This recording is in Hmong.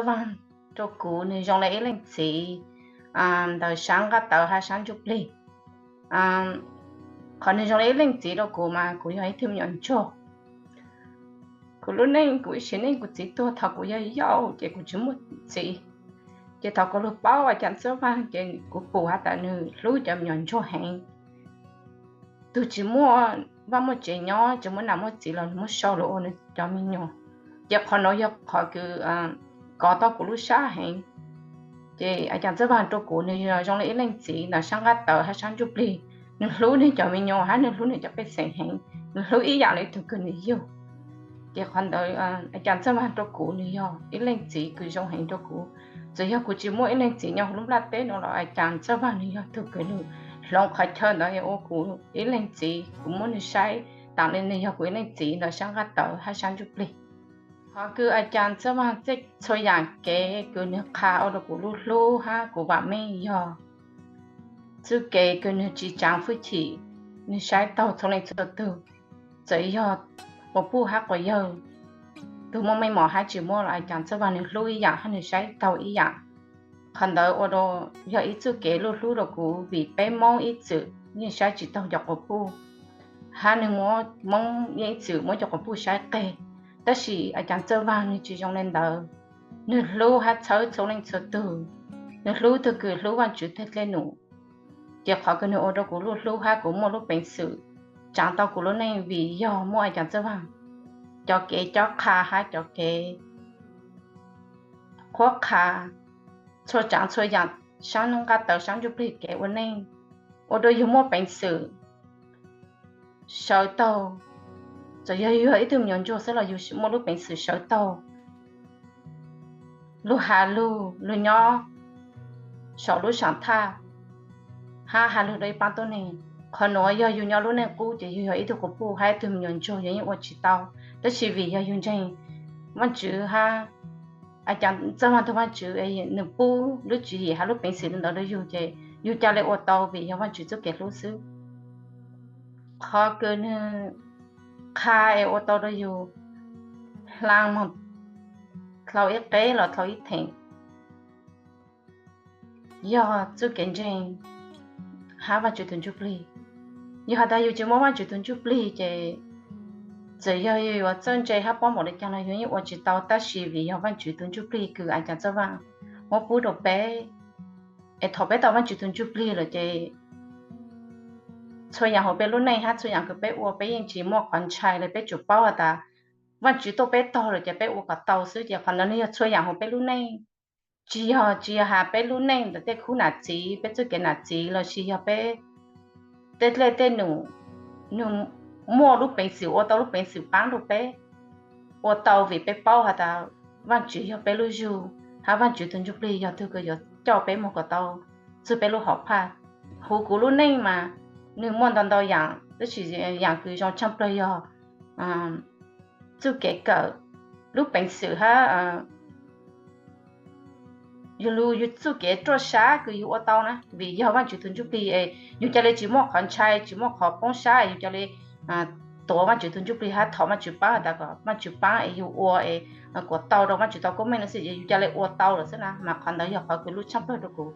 Txawj Vaag rau kuv nws zoo le ib leej txiv ntawm sab nqaj tawv hab sab ntsuj plig. Qhov nws zoo le ib leej txiv rau kuv mas kuv yog ib tug me nyuam ntsuag. Kuv lub neej, kuv ib sim neej kuv txiv tuag thaum kuv yog yau ces kuv tsis muaj txiv. Ces thaum kuv lug paub A Caas Txawj Vaag ces kuv pum has tas nws hlub cov me nyuam ntsuag heev. Tug tsis muaj vaj muaj tsev nyob, tsis muaj nam muaj txiv los muab sau lug ua nws cov me nyuam. Ces qhov nuav yog qhov kws kov tau kuv lub sab heev. Ces A Caas Txawj Vaag rau kuv nws zoo le ib leej txiv ntawm sab nqaj tawv hab sab ntsuj plig. Nws hlub nws cov me nyuam hab nws hlub nws cov pej xeem heev, nws hlub ib yam le tug kws nws yug. Ces qhov ntawd A Caas Txawj Vaag rau kuv nws yog ib leej txiv kws zoo heev rau kuv. Txawm yog kuv tsis muaj ib leej txiv nyob huv lub nplaj teb nuav los A Caas Txawj Vaag nws yog tug kws lug hloov qhov chaw ntawd ua kuv ib leej txiv, kuv muab nws saib taam le nws yog kuv ib leej txiv ntawm sab nqaj tawv hab sab ntsuj plig. Qhov kws A Caas Txawj Vaag txhua, txhua yaam kev kws nws qha ua rau kuv lub hlub hab kuv vaam meej yog txuj kev kws nws tsis tsaav hwj chim, nws saib taug txhua leej txhua tug. Txawm yog quas puj hab quas yawg, tug muaj meej mom hab tsis muaj los A Caas Txawj Vaag nws hlub ib yaam hab nws saib taug ib yaam. Qhov ntawd ua rau yog ib txuj kev luj hlub rau kuv vim peb Moob ib txwm yeej saib tsis taug cov quas puj, hab nws muab Moob yeej ib txwm muab cov quas puj saib qeg. Tab sis A Caas Txawj Vaag nws tsis zoo le ntawd, nws hlub hab txhawb txhua leej txhua tug, nws hlub tug kws hlub Vaajtswv tag dlej num. Ces qhov kws nws ua rau kuv lub hlub hab kuv muaj lub peev xwm tsaav tau kuv lub neej vim yog muaj A Caas Txawj Vaag cov kev cob qha hab cov kev qhuab qha, txhua tsaav txhua yaam, sab nqaj tawv sab ntsuj plig kev ua neej, ua rau yug muaj peev xwm sawv taug. Txawm yog yug yog ib tug me nyuam ntsuag xwb los yug muaj lub peev xwm sawv taug, lug has lug, lug nyob saum lub saam thaj, hab has lug rau ib paab tuab neeg. Qhov nuav yog yug nyob lub neej qub ces yug yog ib tug quas puj hab ib tug me nyuam ntsuag yug yeej ua tsis tau. Tab sis vim yog yug ntseeg Vaajtswv hab A Caas Txawj Vaag tug Vaajtswv, nws pub lub tswv yim hab lub peev xwm ntawd rau yug ces yug ca le ua tau vim yog Vaajtswv txuj kev hlub xwb. Qhov kws nws qha es ua tau rau yug hla moog dlhau ib qeb los dlhau ib theem yog txuj kev ntseeg hab Vaajtswv tug Ntsuj Plig. Yog has tas yug tsis muaj Vaajtswv tug Ntsuj Plig ces txawm yog yug yuav txawj ntse hab paub npaum le caag los yug yeej ua tsis tau, tab sis vim yog Vaajtswv tug Ntsuj Plig kws A Caas Txawj Vaag muab pub rau peb, es thaum peb tau Vaajtswv tug Ntsuj Plig lawm ces txhua yaam huv peb lub neej hab txhua yaam kws peb ua peb yeej tsis muaj qhov ntshai le, peb tsuas paub has tas Vaajtswv tuaj peb tog lawm ces peb ua kom tau xwb. Ces qhov ntawd nws yog txhua yaam huv peb lub neej, tsis yog, tsis yog has peb lub neej ntawm tej khub nam txiv, peb txuj kev nam txiv lossis yog peb tej dlej tej num, nws muaj lub peev xwm ua tau lub peev xwm paab rau peb ua tau vim peb paub has tas Vaajtswv yog peb lub zug hab Vaajtswv tug Ntsuj Plig yog tug kws yuav coj peb moog kom tau txug peb lub hom phaj. Huv kuv lub neej mas nws muaj ntau ntau yaam, tab sis yaam kws zoo tshaaj plawg yog txuj kev kawm, lub peev xwm hab yug lug yug txuj kev ruaj sab kws yug ua tau na, vim yog Vaajtswv tug Ntsuj Plig es yug ca le tsis muaj qhov ntshai, tsis muaj qhov poob sab, yug ca le tuav Vaajtswv tug Ntsuj Plig hab thov Vaajtswv paab has tas kom Vaajtswv paab es yug ua es kuas tau rau Vaajtswv tau koob meej no xwb, yug ca le ua tau lawm xwb na. Mas qhov ntawd yog qhov kws lub tshaaj plawg rau kuv.